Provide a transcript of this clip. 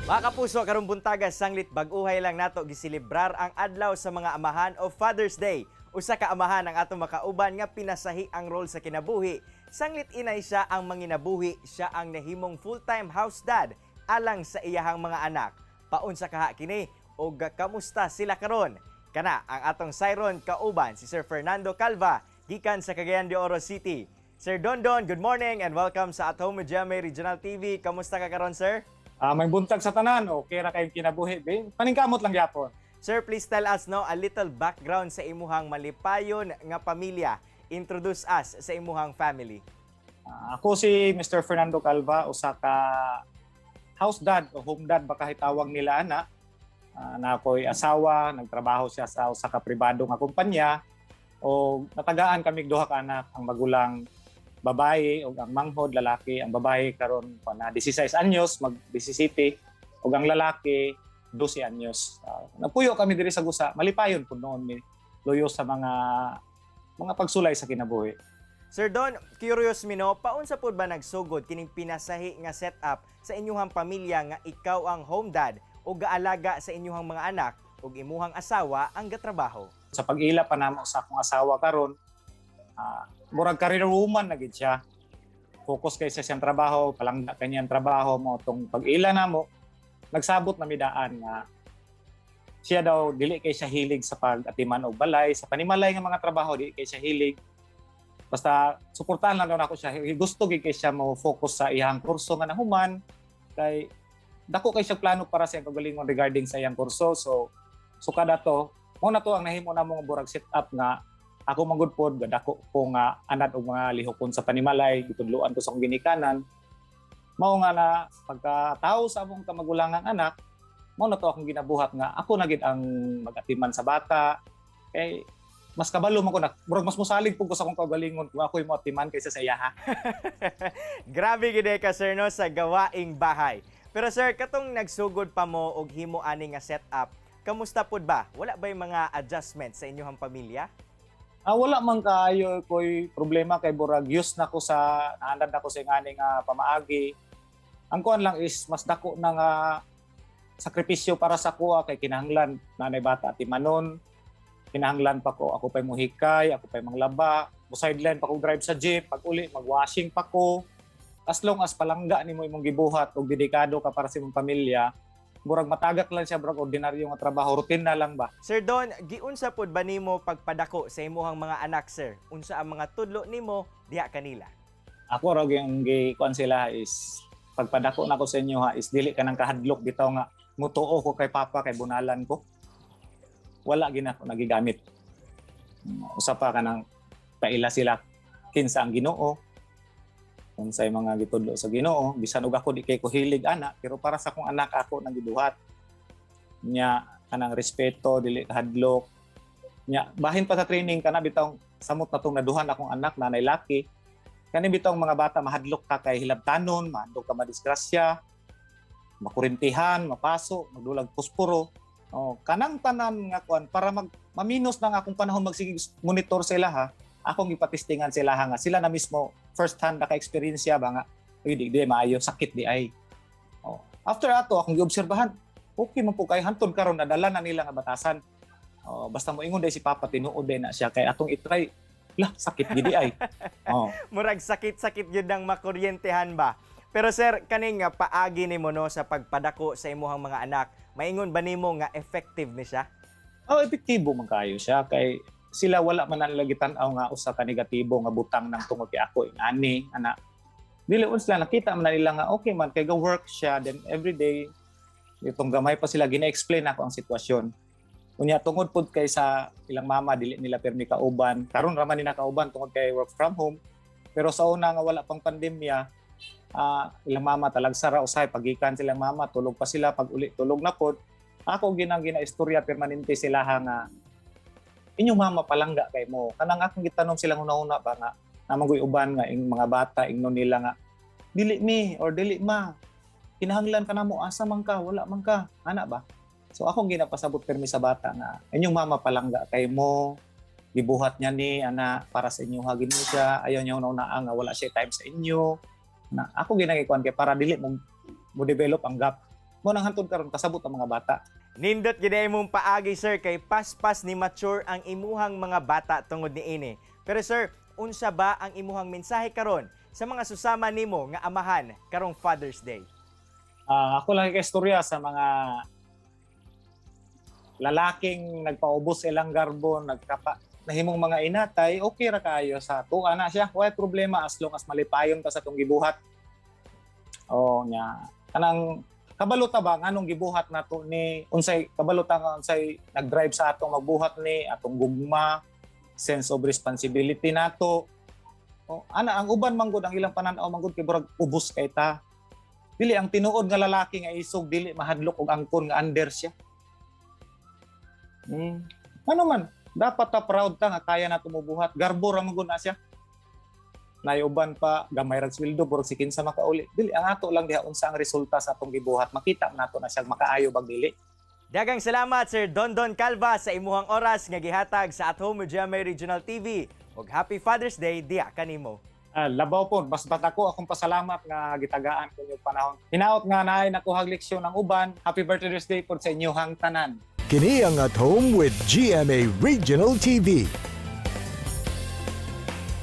Mga kapuso, karong buntaga, sanglit bag-uhay lang nato giselebrar ang adlaw sa mga amahan o Father's Day. Usa ka amahan ang atong makauban nga pinasahi ang role sa kinabuhi. Sanglit inay siya ang manginabuhi, siya ang nahimong full-time house dad alang sa iyahang mga anak. Paunsa kaha kini og kamusta sila karon? Kana ang atong sayron kauban, si Sir Fernando Calva gikan sa Cagayan de Oro City. Sir Dondon, good morning and welcome sa At Home with GMA Regional TV. Kamusta ka karon, sir? May buntag sa tanan, okay ra kayong kinabuhi, be. Paningkamot lang gyapon. Sir, please tell us, no, a little background sa imuhang malipayon nga pamilya. Introduce us sa imuhang family. Ako si Mr. Fernando Calva, usa ka house dad o home dad baka hitawag nila ana. Na ako'y asawa, nagtrabaho siya sa usa ka pribado nga kumpanya o natagaan kami duha ka anak, ang magulang babae ug ang manghod lalaki. Ang babae karon pa na 16 anyos, mag 17, ug ang lalaki 12 anyos. Nagpuyo kami diri sa Gusa, malipayon pud noon mi luyo sa mga pagsulay sa kinabuhi. Sir Don, curious mi, no, paunsa pud ba nagsugod kining pinasahi nga setup sa inyuhang pamilya nga ikaw ang home dad o gaalaga sa inyuhang mga anak ug imuhang asawa ang gatrabaho? Sa pag-ila pa namo sa akong asawa karon, murag career woman na gid siya. Focus kay sa siyang trabaho, palangga kanyang trabaho mo tong pag-ila namo. Nagsabot na midaan nga siya daw dili kay siya hilig sa pag-atiman og balay, sa panimalay nga mga trabaho dili kay siya hilig. Basta suportahan lang daw nako siya. Gusto gid kay siya mo focus sa iyang kurso nga nahuman kay dako kay siya plano para sa iyang kagalingon regarding sa iyang kurso. So sukad ato, mo na to ang nahimo namo nga burag set up nga ako man gud pod gadako ko nga anad og mga lihokon sa panimalay, gitudloan ko sa akong ginikanan. Mao nga na pagkatawo sa among kamagulangang anak, mao na to akong ginabuhat nga ako na gid ang magatiman sa bata kay mas kabalo man ko na murag mas mosalig pud ko sa akong kaugalingon kung ako'y moatiman kaysa sa iyaha. Grabe gid ka, sir, no, sa gawaing bahay. Pero sir, katong nagsugod pa mo og himo ani nga setup, kamusta pud ba? Wala ba mga adjustments sa inyong pamilya? Wala man kaayo ko'y problema kay burag used na ko sa naanad na ko sa ingani nga pamaagi. Ang kuan lang is mas dako na nga sakripisyo para sa kuha kay kinahanglan nanay bata atimanon. Kinahanglan pa ko, ako pa'y muhikay, ako pa'y manglaba, mo sideline pa ko drive sa jeep, pag uli magwashing pa ko. As long as palangga nimo imong gibuhat ug dedikado ka para sa imong pamilya, murag matagak lang siya, murag ordinaryo nga trabaho, routine na lang ba. Sir Don, giunsa pud ba nimo pagpadako sa imuhang mga anak, sir? Unsa ang mga tudlo nimo diha kanila? Ako ra yung gikuan sila is pagpadako nako sa inyo ha is dili ka nang kahadlok bitaw nga mutuo ko kay papa kay bunalan ko. Wala gina ko nagigamit. Usa pa ka nang paila sila kinsa ang Ginoo, unsay mga gitudlo sa Ginoo. Bisan og ako di kay ko hilig ana, pero para sa akong anak ako nang gibuhat nya kanang respeto, dili kahadlok nya. Bahin pa sa training kana bitaw samot na tong naduhan akong anak nanay laki. Kani bitong mga bata mahadlok ka kay hilabtanon, mahadlok ka madisgrasya, makurintihan, mapaso, magdulag posporo. Oh, kanang tanan nga kuan para mag maminos na nga akong panahon magsige monitor sila ha. Akong ipatestingan sila ha nga sila na mismo first hand naka-experience ba nga uy, di maayo, sakit di ay. Oh. After ato akong giobserbahan, okay man po kay hantod karon nadala na nila nga batasan. Oh, basta mo ingon day si Papa, tinuod day na siya kay atong itry lah, sakit gidi ay. Oh. Murag sakit-sakit yun ang makuryentehan ba? Pero sir, kaning nga paagi nimo, no, sa pagpadako sa imuhang mga anak, maingon ba nimo nga effective ni siya? Oh, epektibo man kayo siya kay sila wala man nila gitan-aw nga usa ka negatibo nga butang nang tungod kay ako ingani ana. Dili un sila nakita man na nila nga okay man kay go work siya, then every day itong gamay pa sila gina-explain ako ang sitwasyon. Unya tungod pud kay sa ilang mama dili nila permi kauban. Karon ra man nila kauban tungod kay work from home. Pero sa una nga wala pang pandemya, ilang mama talagsa ra usahay pagikan silang mama, tulog pa sila, pag uli tulog na pod. Ako ginang gina-istorya permanente sila ha nga inyong mama palangga kay mo. Kanang akong gitanom silang una-una ba nga namanggoy uban nga ing mga bata ingnon nila nga dili mi or dili ma, kinahanglan ka namo, asa man ka, wala man ka, ana ba. So akong ginapasabot permi sa bata nga inyong mama palangga kay mo, gibuhat niya ni ana para sa inyo, hagin mo siya, ayaw niya una nga wala siya time sa inyo. Na ako ginagikuan kay para dili mo mo develop ang gap. Mao nang hantod karon kasabot ang mga bata. Nindot gid imong paagi, sir, kay paspas ni mature ang imuhang mga bata tungod niini. Pero sir, unsa ba ang imuhang mensahe karon sa mga susama nimo nga amahan karong Father's Day? Ah, ako lang kay istorya sa mga lalaking nagpaubos ilang garbo, nagkapa nahimong mga inatay, okay ra kaayo sa tuwa na siya. Way problema as long as malipayon ta sa atong gibuhat. Oh, nya. Kanang kabalo ta ba nganong gibuhat nato ni, unsay kabalo ta nga unsay nag-drive sa atong magbuhat ni atong gugma, sense of responsibility nato. Oh, ana ang uban man gud, ang ilang panan-aw man gud kay murag ubos kay ta. Dili ang tinuod nga lalaki nga isog, dili mahadlok og angkon nga under siya. Ano man, dapat ta proud ta nga kaya na tumubuhat. Garbo ra man gud na siya. Nayuban pa gamay ra sweldo, murag si kinsa makauli. Dili, ang ato lang diha, unsa ang resulta sa atong gibuhat. Makita man nato na siya makaayo bag dili. Daghang salamat, Sir Dondon Calva, sa imuhang oras nga gihatag sa At Home with GMA Regional TV. Ug Happy Father's Day diha kanimo. Ah, labaw po, basbat ako akong pasalamat nga gitagaan ko yung panahon. Hinaot nga naay nakuhag leksyon ang uban. Happy Birthday Day po sa inyohang tanan. Kini ang At Home with GMA Regional TV.